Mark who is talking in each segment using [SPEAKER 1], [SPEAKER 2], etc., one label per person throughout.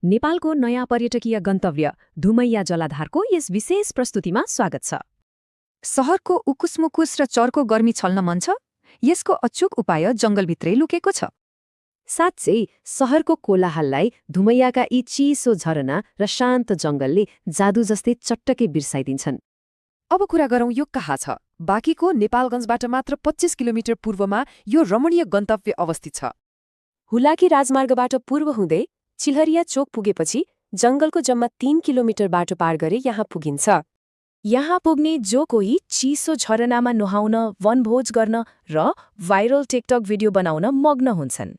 [SPEAKER 1] नेपालको नयाँ पर्यटकीय गन्तव्य धुमैया जलाधारको यस विशेष प्रस्तुतिमा स्वागत छ।
[SPEAKER 2] सहरको उकुसमुकुस र चर्को गर्मी छल्न मन छ? यसको अचूक उपाय जंगलभित्रै लुकेको छ।
[SPEAKER 1] साँच्चै सहरको कोलाहललाई धुमैयाका यी चिसो झरना र शान्त जंगलले जादु जस्तै चट्टकै बिर्साइदिन्छन्।
[SPEAKER 2] अब कुरा गरौँ यो कहाँ छ। बाँकीको नेपालगञ्जबाट मात्र 25 किलोमिटर पूर्वमा यो रमणीय गन्तव्य अवस्थित छ।
[SPEAKER 1] हुलाकी राजमार्गबाट पूर्व हुँदै चिल्हरिया चोक पुगेपछि जंगलको जम्मा 3 किलोमिटर बाटो पार गरे यहाँ पुगिन्छ। यहाँ पुग्ने जो कोही चिसो झरनामा नुहाउन, वनभोज गर्न र भाइरल टिकटक भिडियो बनाउन मग्न हुन्छन्।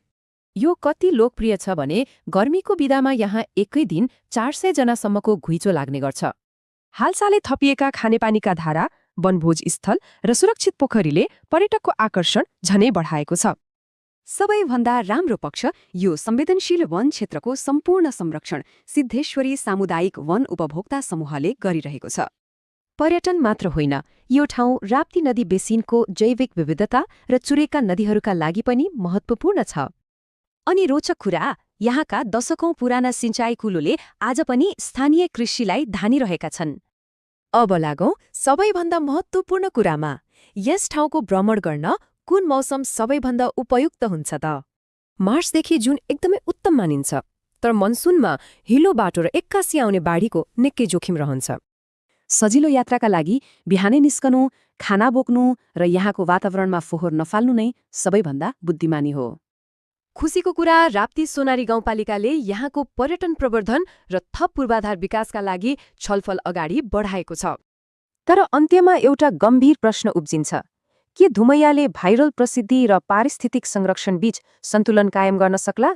[SPEAKER 2] यो कति लोकप्रिय छ भने गर्मीको बिदामा यहाँ एकै दिन 400 जनासम्मको घुइँचो लाग्ने गर्छ। हालसालै थपिएका खानेपानीका धारा, वनभोज स्थल र सुरक्षित पोखरीले पर्यटकको आकर्षण झनै बढाएको छ। सबैभन्दा राम्रो पक्ष यो संवेदनशील वन क्षेत्रको सम्पूर्ण संरक्षण सिद्धेश्वरी सामुदायिक वन उपभोक्ता समूहले गरिरहेको छ।
[SPEAKER 1] पर्यटन मात्र होइन, यो ठाउँ राप्ती नदी बेसिनको जैविक विविधता र चुरेका नदीहरूका लागि पनि महत्त्वपूर्ण छ। अनि रोचक कुरा, यहाँका दशकौं पुराना सिंचाई कुलोले आज पनि स्थानीय कृषिलाई धानिरहेका छन्। अब लागौं सबैभन्दा महत्त्वपूर्ण कुरामा। यस ठाउँको भ्रमण गर्न कुन मौसम सबैभन्दा उपयुक्त हुन्छ त?
[SPEAKER 2] मार्चदेखि जुन एकदमै उत्तम मानिन्छ, तर मनसुनमा हिलो बाटो र एक्कासी आउने बाढीको निकै जोखिम रहन्छ।
[SPEAKER 1] सजिलो यात्राका लागि बिहानै निस्कनु, खाना बोक्नु र यहाँको वातावरणमा फोहोर नफाल्नु नै सबैभन्दा बुद्धिमानी हो। खुसीको कुरा, राप्ती सोनारी गाउँपालिकाले यहाँको पर्यटन प्रवर्धन र थप पूर्वाधार विकासका लागि छलफल अगाडि बढाएको छ।
[SPEAKER 2] तर अन्त्यमा एउटा गम्भीर प्रश्न उब्जिन्छ, के धुमैयाले भाइरल प्रसिद्धि र पारिस्थितिक संरक्षण बीच सन्तुलन कायम गर्न सक्ला?